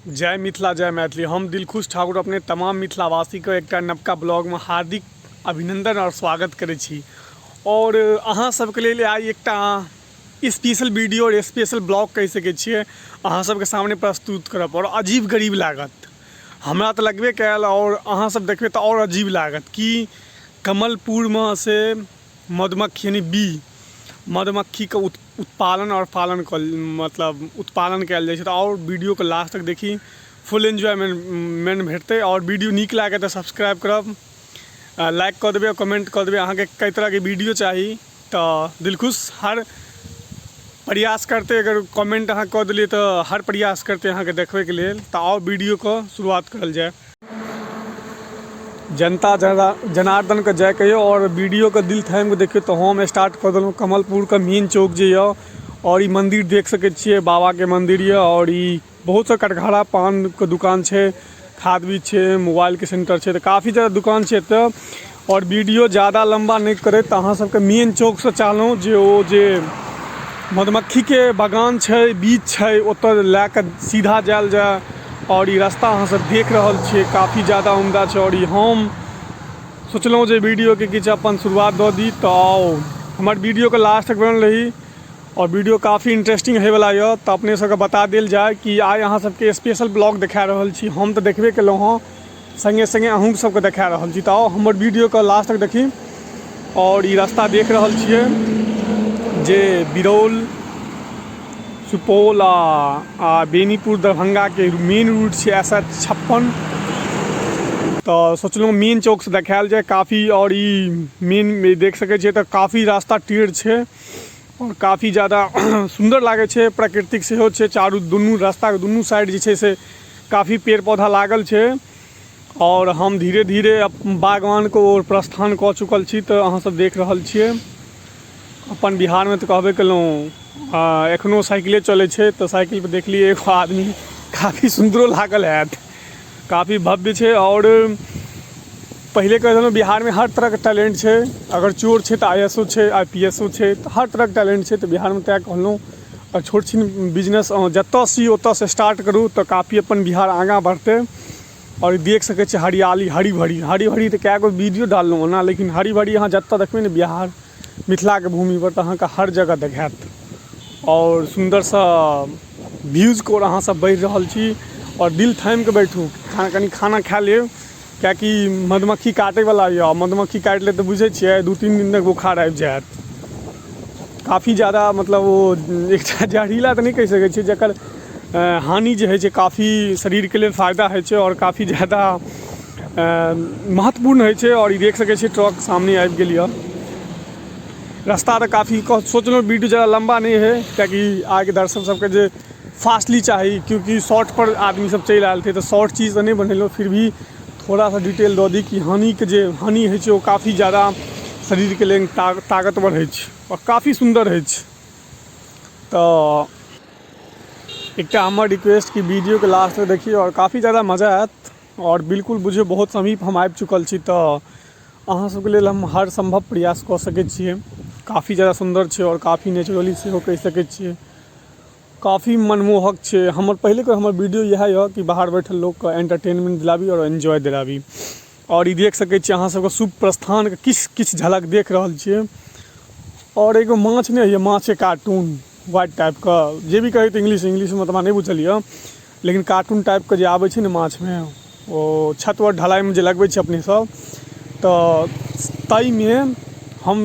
जय मिथिला जय मैथिली। हम दिलखुश ठाकुर अपने तमाम मिथिलावासीके एकटा नवका ब्लॉगमे हार्दिक अभिनंदन आओर स्वागत करै छी। आओर अहाँ सबके लेल आइ एकटा स्पेशल वीडियो आओर स्पेशल ब्लॉग कहि सकै छियै अहाँ सबके सामने प्रस्तुत करब। आओर अजीब गरीब लागत, हमरा तऽ लगबे कयल, आओर अहाँ सब देखबै तऽ आओर अजीब लागत कि कमलपुरमे से मधुमक्खी यानी बी मधुमक्खीके उत्पादन आओर पालन कऽ मतलब उत्पादन कयल जाइ छै। तऽ आओर वीडियोके लास्ट तक देखी, फुल एन्जॉयमेंट भेटतै। आओर वीडियो नीक लागै तऽ सब्सक्राइब करब, लाइक कऽ देबै, कमेंट कऽ देबै अहाँके कई तरहके वीडियो चाही तऽ दिलखुश हर प्रयास करतै। अगर कमेंट अहाँ कऽ देलियै तऽ हर प्रयास करतै अहाँके देखबैके लेल। तऽ आउ वीडियोके शुरुआत करल जाय। जनता जनार्दनके जय कहियौ आओर वीडियोके दिल थामि कऽ देखियौ। तऽ हम स्टार्ट कऽ देलहुँ कमलपुरके मेन चौक जे यऽ, आओर ई मन्दिर देख सकै छियै, बाबाके मन्दिर यऽ। आओर ई बहुत सा कटघरा पानके दुकान छै, खाद बीज छै, मोबाइलके सेंटर छै, तऽ काफी जादा दुकान छै एतऽ। आओर वीडियो जादा लम्बा नहि करैत तऽ अहाँ सबके मेन चौकसँ चाहलहुँ जे ओ जे मधुमक्खीके बगान छै, बीज छै, ओतऽ लए कऽ सीधा जायल जाय। आओर ई रास्ता अहाँ सब देख रहल छियै काफी जादा उम्दा छै। आओर ई हम सोचलहुँ जे वीडियोके किछु अपन शुरुआत दऽ दी, तऽ आउ हमर वीडियोके लास्ट तक बनल रही। आओर वीडियो काफी इंटरेस्टिंग होइवला यऽ। तऽ अपने सबके बता देल जाय कि आइ अहाँ सबके स्पेशल ब्लॉग देखा रहल छी। हम तऽ देखबे केलहुँ हँ, सङ्गे सङ्गे अहूँ सबके देखा रहल छी। तऽ आउ हमर वीडियोके लास्ट तक देखी। आओर ई रास्ता देख रहल छियै जे बिरौल सुपौल आ बेनीपुर दरभंगाके मेन रूट छै एस एच 56। तऽ सोचलहुँ मेन चौकसँ देखायल जाय काफी। आओर ई मेन देख सकै छियै तऽ काफी रास्ता टेढ़ छै आओर काफी जादा सुन्दर लागै छै, प्राकृतिक सेहो छै। चारू दुनू रास्ताके दुनू साइड जे छै से काफी पेड़ पौधा लागल छै। आओर हम धीरे धीरे बागवानके ओर प्रस्थान कऽ चुकल छी। तऽ अहाँ सब देख रहल छियै अपन बिहारमे तऽ कहबे केलहुँ एखनो साइकिले चलै छै। तऽ साइकिलपर देखलियै एगो आदमी काफी सुन्दरो लागल हैत, काफी भव्य छै। आओर पहिले कहि देलहुँ बिहारमे हर तरहके टैलेंट छै। अगर चोर छै तऽ I S O छै, I P S O छै, तऽ हर तरहके टैलेंट छै। तऽ बिहारमे तैँ कहलहुँ आओर छोट छिन बिजनेस अहाँ जतऽ सी ओतऽसँ स्टार्ट करू तऽ काफी अपन बिहार आगाँ बढ़तै। आओर देख सकै छियै हरियाली हरी भरी, हरी भरी तऽ कए गो वीडियो डाललहुँ ओना, लेकिन हरी भरी अहाँ जतऽ देखबै ने बिहार मिथिलाके भूमिपर तऽ अहाँके हर जगह देखायत। आओर सुन्दरसँ व्यूजके ओर अहाँ सब बढ़ि रहल छी। आओर दिल थामि कऽ बैठू, कनि खाना खा लेब, किएकि मधुमक्खी काटैवला यऽ। मधुमक्खी काटि लेत तऽ बुझै छियै 2-3 दिन तक बोखार आबि जायत काफी जादा। मतलब ओ एकटा जहरीला तऽ नहि कहि सकै छियै, जकर हानि जे होइ छै काफी शरीरके लेल फायदा होइ छै आओर काफी जादा महत्वपूर्ण होइ छै। आओर ई देख सकै छियै ट्रक सामने आबि गेल यऽ। रास्ता तऽ काफी सोचलहुँ वीडियो जादा लम्बा नहि हइ, किएकि आइके दर्शक सबके जे फास्टली चाही, क्योंकि शॉर्ट पर आदमी सब चलि आयल छै, तऽ शॉर्ट चीज तऽ नहि बनेलहुँ। फिर भी थोड़ा सा डिटेल दऽ दी कि हनीके जे हनी होइ छै ओ काफी जादा शरीरके लेल ताकतवर होइ छै आओर काफी सुन्दर होइ छै। तऽ एकटा हमर रिक्वेस्ट कि वीडियोके लास्ट तक देखियौ आओर काफी जादा मजा आयत। आओर बिल्कुल बुझियौ बहुत समीप हम आबि चुकल छी, तऽ अहाँ सबके लेल हम हर सम्भव प्रयास कऽ सकै छियै। काफी जादा सुन्दर छै आओर काफी नेचुरली सेहो कहि सकै छियै, काफी मनमोहक छै। हमर पहिले हमर वीडियो इएह यऽ कि बाहर बैठल लोकके एंटरटेनमेंट दिलाबी आओर एन्जॉय दिलाबी। आओर ई देख सकै छियै अहाँ सबके शुभ प्रस्थानके किछु किछु झलक देख रहल छियै। आओर एगो माछ नहि होइए, माछके कार्टून व्हाइट टाइपके जे भी कहै तऽ इंग्लिशमे तऽ हमरा नहि बुझल यऽ, लेकिन कार्टून टाइपके जे आबै छै ने माछमे, ओ छत पर ढलाइमे जे लगबै छै अपने सब, तऽ ताहिमे हम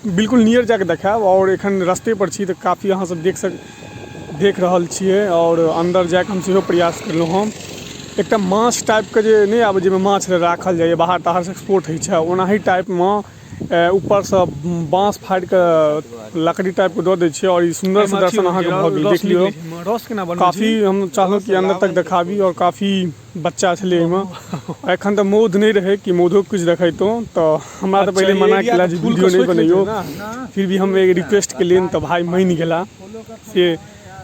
बिल्कुल नियर जाके देखायब। आओर एखन रस्ते पर छी तऽ काफी अहाँ सब देख रहल छियै। आओर अन्दर जाके हम सेहो प्रयास केलहुँ हँ। एकटा माछ टाइपके जे नहि आबै जाहिमे माछ राखल जाइए, बाहर ताहरसँ एक्सपोर्ट होइ छै, ओनाही टाइपमे ऊपरसँ बाँस फाड़िके लकड़ी टाइपके दऽ दै छियै। आओर ई सुन्दरसँ दर्शन अहाँके भऽ गेल, देख लियौ। काफी हम चाहलहुँ कि अन्दर तक देखाबी। आओर काफी बच्चा छलै एहिमे, एखन तऽ मौध नहि रहै कि मौधो किछु देखैतहुँ। तऽ हमरा तऽ पहिले मना केला जे वीडियो नहि बनैयौ, फिर भी हम एक रिक्वेस्ट केलियनि तऽ भाय मानि गेला। से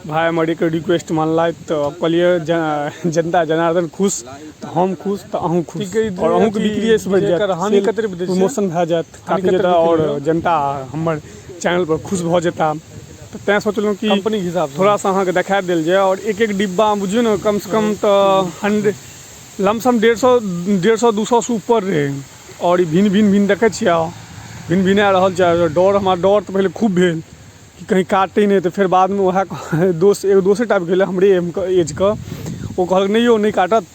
भाय हमर एक रिक्वेस्ट मानलथि। तऽ कहलियै जनता जनार्दन खुश तऽ हम खुश तऽ अहूँ खुश, आओर अहूँके बिक्री एहिसँ बढ़ि जायत, प्रमोशन भए जायत काफी जादा, आओर जनता हमर चैनलपर खुश भऽ जेता। तऽ तैँ सोचलहुँ कि कंपनी के हिसाब से थोड़ा सा अहाँके देखा देल जाय। आओर एक एक डिब्बा बुझियौ ने कमसँ कम तऽ हंड्रेड लमसम 150 200 से ऊपर रहै। आओर ई भिन्न भिन्न भिन्न देखै छियै, भिन्न भिना रहल छै। डर, हमरा डर तऽ पहिले खूब भेल कि कहीं काटै नहि, तऽ फेर बादमे वएह दोस्त, एगो दोसे टाइप गेलै हमरे एजके, ओ कहलक नहि यौ नहि काटत।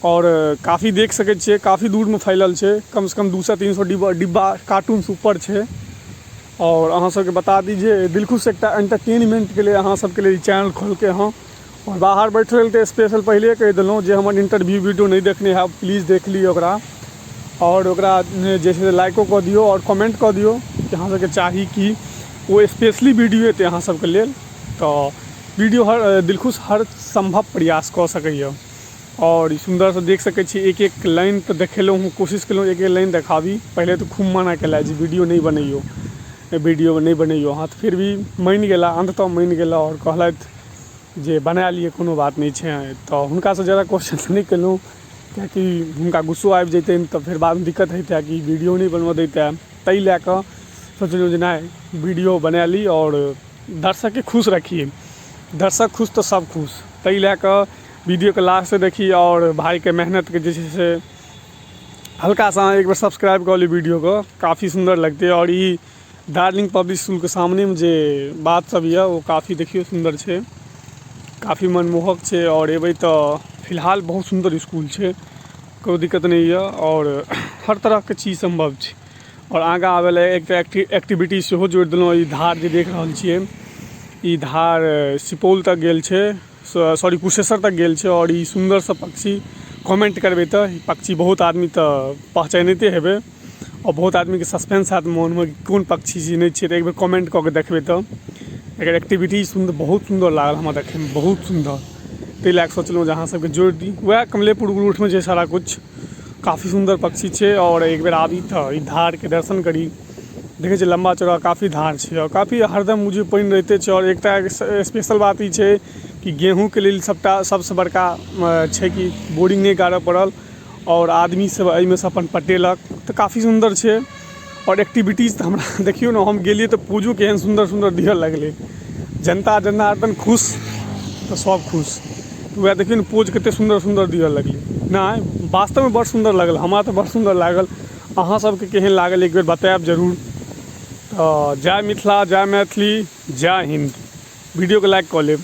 आओर काफी देख सकै छियै काफी दूरमे फैलल छै, कमसँ कम 200 300 डिब्बा डिब्बा कार्टूनसँ ऊपर छै। आओर अहाँ सबके बता दी जे दिलखुश एकटा एंटरटेनमेंटके लिए अहाँ सबके लिए ई चैनल खोलकै हँ। आओर बाहर बैठल लेल तऽ स्पेशल पहिले कहि देलहुँ जे हमर इंटरव्यू वीडियो नहि देखने हैब प्लीज देख लिअ ओकरा, आओर ओकरा जे छै से लाइको कऽ दियौ आओर कमेंट कऽ दियौ कि अहाँ सबके चाही कि ओ स्पेशली वीडियो एतै अहाँ सबके लेल। तऽ वीडियो हर दिलखुश हर सम्भव प्रयास कऽ सकैए। आओर ई सुन्दरसँ देख सकै छी, एक एक लाइन तऽ देखेलहुँ हँ, कोशिश केलहुँ एक एक लाइन देखाबी। पहिले तऽ खूब मना केलथि जे वीडियो नहि बनैयौ, वीडियो नहि बनैयौ अहाँ, तऽ फिर भी मानि गेला, अन्ततः मानि गेला आओर कहलथि जे बना लिअ कोनो बात नहि छै। तऽ हुनकासँ जादा क्वेश्चन नहि केलहुँ किएकि हुनका गुस्सो आबि जैतनि तऽ फेर बादमे दिक्कत होइतै कि वीडियो नहि बनबऽ दैते। ताहि लए कऽ सोचलहुँ जे नहि वीडियो बना ली आओर दर्शकके खुश रखियै, दर्शक खुश तऽ सब खुश। ताहि लए कऽ वीडियोके लास्ट देखी आओर भाइके मेहनतके जे छै से हल्का सा अहाँ एक बेर सब्सक्राइब कऽ लिअ वीडियोके, काफी सुन्दर लगतै। आओर ई डार्लिंग पब्लिक स्कूलके सामनेमे जे बात सब यऽ ओ काफी देखियौ सुन्दर छै, काफी मनमोहक छै। आओर एबै तऽ फिलहाल बहुत सुन्दर स्कूल छै, कोनो दिक्कत नहि यऽ आओर हर तरहके चीज सम्भव छै। आओर आगाँ आबै लए एकटा एक्टिविटी सेहो जोड़ि देलहुँ। ई धार जे देख रहल छियै ई धार सुपौल तक गेल छै, सॉरी कुशेश्वर तक गेल छै। आओर ई सुन्दर सा पक्षी कमेंट करबै तऽ ई पक्षी बहुत आदमी तऽ पहचानिते हेबै आओर बहुत आदमीके सस्पेंस हैत मोनमे कोन पक्षी छी नहि छियै, तऽ एक बेर कमेंट कऽ के देखबै तऽ एकर एक्टिविटी सुन्दर, बहुत सुन्दर लागल हमरा देखैमे, बहुत सुन्दर। ताहि लए कऽ सोचलहुँ जे अहाँ सबके जोड़ि दी। वएह कमलेपुर रूटमे छै सारा किछु, काफी सुन्दर पक्षी छै। आओर एक बेर आबी तऽ ई धारके दर्शन करी, देखै छियै लम्बा चौड़ा काफी धार छै आओर काफी हरदम बुझियौ पानि रहिते छै। आओर एकटा स्पेशल बात ई छै कि गेहूँके लेल सबटा सबसँ बड़का छै कि बोरिंग नहि गाड़ऽ पड़ल आओर आदमी सब एहिमे सँ अपन पटेलक, तऽ काफी सुन्दर छै। आओर एक्टिविटीज तऽ हमरा देखियौ ने, हम गेलियै तऽ पूजो केहन सुन्दर सुन्दर दिअ लगलै, जनता जनार्दन खुश तऽ सब खुश। वएह देखियौ ने पोज कते सुन्दर सुन्दर दिअ लगलै, नहि वास्तवमे बड़ सुन्दर लागल, हमरा तऽ बड़ सुन्दर लागल। अहाँ सबके केहन लागल एक बेर बतायब जरूर। तऽ जय मिथिला, जय मैथिली, जय हिन्द। वीडियोके लाइक कऽ लेब।